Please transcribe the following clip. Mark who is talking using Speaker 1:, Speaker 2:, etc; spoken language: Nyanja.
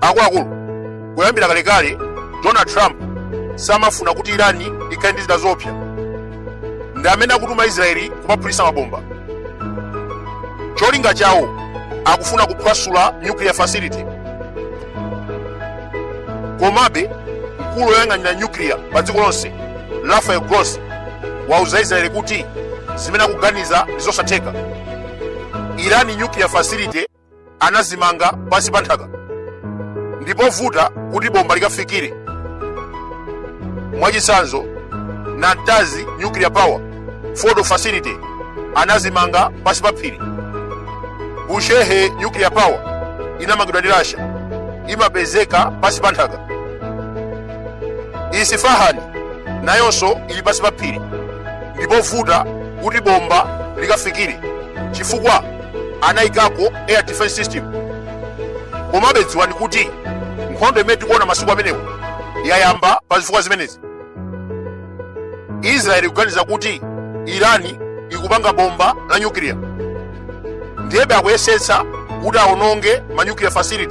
Speaker 1: Akuluakulu, kuyambira kalekale Donald Trump samafuna kuti Irani ikhale ndi zida zoopsa, ndi amene akutuma Israeli kumaphulitsa mabomba. Cholinga chawo akufuna kuphwasula nuclear facility. Komabe mkulu woyang'anira nuclear pa dziko lonse, Rafael Grossi, wauza Israeli kuti zimene akuganiza ndi zosatheka. Irani nuclear facility anazimanga pansi pa nthaka, ndipo vuta kuti bomba likafikire. Mwachitsanzo, Natanz nuclear power, Fordo facility anazimanga pansi pa phiri. Bushehr nuclear power inamangidwa ndi Russia, imapezeka pansi pa nthaka. Isfahan nayonso ili pansi pa phiri, ndipo vuta kuti bomba likafikire chifukwa anayikako air defense system. Komabe dziwani kuti nkhondo imene tikuona masiku amenewo yayamba pa zifukwa zimenezi. Israeli ikuganiza kuti Irani ikupanga bomba la nuclear, ndiyebe akuyesetsa kuti awononge ma nuclear facility.